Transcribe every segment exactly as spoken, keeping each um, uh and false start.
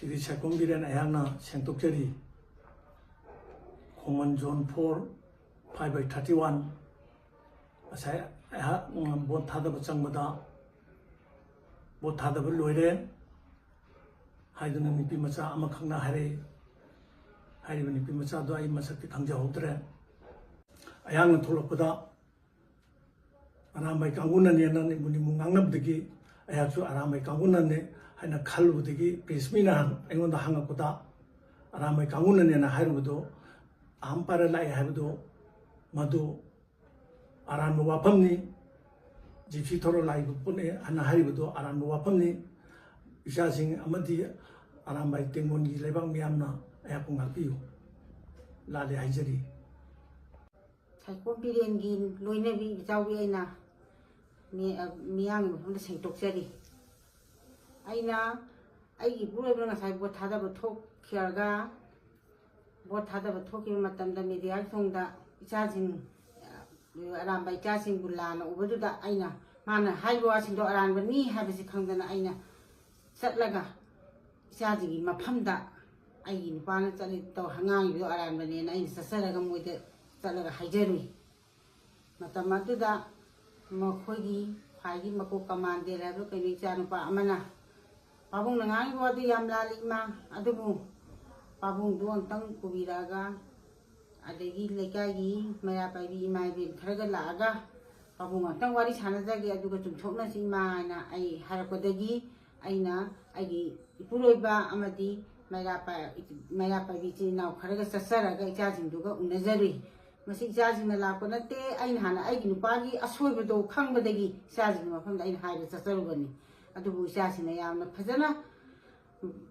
ꯁꯤꯒꯤ ꯁꯥꯏꯈꯣꯝ ꯕꯤꯔꯦꯟ ꯑꯩꯍꯥꯛꯅ ꯁꯦꯡꯗꯣꯛꯆꯔꯤ꯫ ꯈꯣꯡꯃꯟ zone four, five by thirty one꯫ ꯉꯁꯥꯏ ꯑꯩꯍꯥꯛ, ꯎꯝ, ꯚꯣꯠ ꯊꯥꯗꯕ ꯆꯪꯕꯗ, "ꯚꯣꯠ ꯊꯥꯗꯕ ꯂꯣꯏꯔꯦ" ꯍꯥꯏꯗꯨꯅ ꯅꯨꯄꯤ ꯃꯆꯥ ꯑꯃꯈꯛꯅ ꯍꯥꯏꯔꯛꯏ꯫ ꯍꯥꯏꯔꯤꯕ ꯅꯨꯄꯤ ꯃꯆꯥꯗꯣ ꯑꯩ ꯃꯁꯛꯇꯤ ꯈꯪꯖꯍꯧꯗ꯭ꯔꯦ꯫ ꯑꯩꯍꯥꯛꯅ ꯊꯣꯛꯂꯛꯄꯗ ꯑꯔꯥꯝꯕꯥꯏ ꯀꯥꯡꯕꯨꯅꯅꯦꯅ ꯅꯤꯃꯨ ꯅꯤꯃꯨ ꯉꯥꯡꯅꯕꯗꯒꯤ ꯑꯩꯍꯥꯛꯁꯨ ꯑꯔꯥꯝꯕꯥꯏ ꯀꯥꯡꯕꯨꯅꯅꯦ ꯍꯥꯏꯅ ꯈꯜꯂꯨꯕꯗꯒꯤ press ꯃꯤꯅ ꯑꯩꯉꯣꯟꯗ ꯍꯪꯉꯛꯄꯗ, ꯑꯔꯥꯝꯕꯥꯏ ꯀꯥꯡꯕꯨꯅꯅꯦꯅ ꯍꯥꯏꯔꯨꯕꯗꯣ, ꯑꯍꯝ ꯄꯥꯏꯔ ꯂꯥꯛꯑꯦ ꯍꯥꯏꯕꯗꯣ, ꯃꯗꯨ ꯑꯔꯥꯟꯕ ꯋꯥꯐꯝꯅꯤ꯫ ꯖꯤꯞꯁꯤ ꯊꯧꯔ ꯂꯥꯛꯏꯕ ꯄꯣꯠꯅꯤ ꯍꯥꯏꯅ ꯍꯥꯏꯔꯤꯕꯗꯣ ꯑꯔꯥꯟꯕ ꯋꯥꯐꯝꯅꯤ꯫ ꯏꯆꯥꯁꯤꯡ ꯑꯃꯗꯤ ꯑꯔꯥꯝꯕꯥꯏ ꯇꯦꯡꯒꯣꯟꯒꯤ ꯂꯩꯕꯥꯛ ꯃꯤꯌꯥꯝꯅ ꯑꯩꯍꯥꯛꯄꯨ ꯉꯥꯛꯄꯤꯌꯨ꯫ ꯂꯥꯜꯂꯦ ꯍꯥꯏꯖꯔꯤ꯫ ꯁꯥꯏꯈꯣꯝ ꯕꯤꯔꯦꯟꯒꯤ ꯂꯣꯏꯅꯕꯤ ꯏꯆꯥꯎꯕꯤ ꯑꯩꯅ ꯃꯤ-, ꯑ, ꯃꯤꯌꯥꯝꯒꯤ ꯃꯐꯝꯗ ꯁꯦꯡꯗꯣꯛꯆꯔꯤ꯫ ꯑꯩꯅ ꯑꯩꯒꯤ ꯏꯄꯨꯔꯣꯏꯕꯅ ꯉꯁꯥꯏ ꯚꯣꯠ ꯊꯥꯗꯕ ꯊꯣꯛꯈꯤꯔꯒ, ꯚꯣꯠ ꯊꯥꯗꯕ ꯊꯣꯛꯈꯤꯕ ꯃꯇꯝꯗ ꯃꯦꯗꯤꯌꯥꯒꯤ ꯊꯣꯡꯗ ꯏꯆꯥꯁꯤꯡ, ꯑ, ꯑꯔꯥꯝꯕꯥꯏ ꯏꯆꯥꯁꯤꯡꯕꯨ ꯂꯥꯟꯅ ꯎꯕꯗꯨꯗ ꯑꯩꯅ ꯃꯥꯅ ꯍꯥꯏꯕ ꯋꯥꯁꯤꯡꯗꯣ ꯑꯔꯥꯟꯕꯅꯤ ꯍꯥꯏꯕꯁꯤ ꯈꯪꯗꯅ ꯑꯩꯅ ꯆꯠꯂꯒ ꯏꯆꯥꯁꯤꯡꯒꯤ ꯃꯐꯝꯗ ꯑꯩꯒꯤ ꯅꯨꯄꯥꯅ ꯆꯠꯂꯤ ꯇꯧ-, ꯉꯥꯡꯉꯤꯕꯗꯣ ꯑꯔꯥꯟꯕꯅꯦꯅ ꯑꯩꯅ ꯆꯠꯆꯔꯒ ꯃꯣꯏꯗ ꯆꯠꯂꯒ ꯍꯥꯏꯖꯔꯨꯏ꯫ ꯃꯇꯝ ꯑꯗꯨꯗ ꯃꯈꯣꯏꯒꯤ ꯈ꯭ꯋꯥꯏꯒꯤ ꯃꯀꯣꯛ ꯀꯃꯥꯟꯗꯦꯔ ꯍꯥꯏꯕ ꯀꯩꯅꯣ ꯏꯆꯥꯅꯨꯄꯥ ꯑꯃꯅ, "ꯄꯥꯕꯨꯡꯅ ꯉꯥꯡꯉꯤꯕ ꯋꯥꯗꯨ ꯌꯥꯝ ꯂꯥꯜꯂꯤ ꯏꯃꯥ, ꯑꯗꯨꯕꯨ ꯄꯥꯕꯨꯡꯗꯨ ꯑꯝꯇꯪ ꯄꯨꯕꯤꯔꯛꯑꯒ, ꯑꯗꯒꯤ ꯂꯩꯀꯥꯏꯒꯤ ꯃꯩꯔꯥ ꯄꯥꯏꯕꯤ ꯏꯃꯥ ꯏꯕꯦꯟ ꯈꯔꯒ ꯂꯥꯛꯑꯒ ꯄꯥꯕꯨꯡ ꯑꯝꯇꯪ ꯋꯥꯔꯤ ꯁꯥꯟꯅꯖꯒꯦ, ꯑꯗꯨꯒ ꯆꯨꯝꯊꯣꯛꯅꯁꯤ ꯏꯃꯥ" ꯍꯥꯏꯅ ꯑꯩ ꯍꯥꯏꯔꯛꯄꯗꯒꯤ ꯑꯩꯅ ꯑꯩꯒꯤ ꯏꯄꯨꯔꯣꯏꯕ ꯑꯃꯗꯤ ꯃꯩꯔꯥ ꯄꯥꯏ-, ꯃꯩꯔꯥ ꯄꯥꯏꯕꯤ ꯏꯆꯤꯟ ꯏꯅꯥꯎ ꯈꯔꯒ ꯆꯠꯆꯔꯒ ꯏꯆꯥꯁꯤꯡꯗꯨꯒ ꯎꯅꯖꯔꯨꯏ꯫ ꯃꯁꯤ ꯏꯆꯥꯁꯤꯡꯅ ꯂꯥꯛꯄ ꯅꯠꯇꯦ, ꯑꯩꯅ ꯍꯥꯟꯅ ꯑꯩꯒꯤ ꯅꯨꯄꯥꯒꯤ ꯑꯁꯣꯏꯕꯗꯣ ꯈꯪꯕꯗꯒꯤ ꯏꯆꯥꯁꯤꯡꯒꯤ ꯃꯐꯝꯗ ꯑꯩꯅ ꯍꯥꯏꯕ ꯆꯠꯆꯔꯨꯕꯅꯤ꯫ ꯑꯗꯨꯕꯨ ꯏꯆꯥꯁꯤꯡꯅ ꯌꯥꯝꯅ ꯐꯖꯅ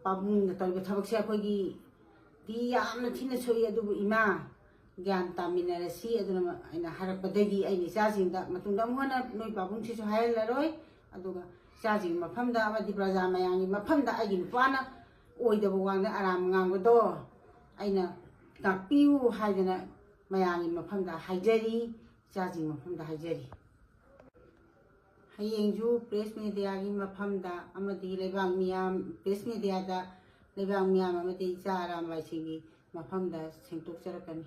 ꯄꯥꯕꯨꯡꯅ ꯇꯧꯔꯤꯕ ꯊꯕꯛꯁꯦ ꯑꯩꯈꯣꯏꯒꯤꯗꯤ ꯌꯥꯝꯅ ꯊꯤꯅ ꯁꯣꯛꯏ, ꯑꯗꯨꯕꯨ ꯏꯃꯥ, ꯒ꯭ꯌꯥꯟ ꯇꯥꯃꯤꯟꯅꯔꯁꯤ꯫ ꯑꯗꯨꯅ ꯑꯩꯅ ꯍꯥꯏꯔꯛꯄꯗꯒꯤ ꯑꯩꯅ ꯏꯆꯥꯁꯤꯡꯗ ꯃꯇꯨꯡꯗ ꯑꯃꯨꯛ ꯍꯟꯅ ꯅꯣꯏ ꯄꯥꯕꯨꯡꯁꯤꯁꯨ ꯍꯥꯏꯍꯜꯂꯔꯣꯏ꯫ ꯑꯗꯨꯒ ꯏꯆꯥꯁꯤꯡꯒꯤ ꯃꯐꯝꯗ ꯑꯃꯗꯤ ꯄ꯭ꯔꯖꯥ ꯃꯌꯥꯝꯒꯤ ꯃꯐꯝꯗ ꯑꯩꯒꯤ ꯅꯨꯄꯥꯅ ꯑꯣꯏꯗꯕ ꯋꯥꯉꯥꯡꯗ ꯑꯔꯥꯟꯕ ꯉꯥꯡꯕꯗꯣ ꯑꯩꯅ ꯉꯥꯛꯄꯤꯌꯨ ꯍꯥꯏꯗꯅ ꯃꯌꯥꯝꯒꯤ ꯃꯐꯝꯗ ꯍꯥꯏꯖꯔꯤ, ꯏꯆꯥꯁꯤꯡꯒꯤ ꯃꯐꯝꯗ ꯍꯥꯏꯖꯔꯤ꯫ ꯍꯌꯦꯡꯁꯨ press mediaꯒꯤ ꯃꯐꯝꯗ ꯑꯃꯗꯤ ꯂꯩꯕꯥꯛ ꯃꯤꯌꯥꯝ press mediaꯗ ꯂꯩꯕꯥꯛ ꯃꯤꯌꯥꯝ ꯑꯃꯗꯤ ꯏꯆꯥ ꯑꯔꯥꯝꯕꯥꯏꯁꯤꯡꯒꯤ ꯃꯐꯝꯗ ꯁꯦꯡꯗꯣꯛꯆꯔꯛꯀꯅꯤ꯫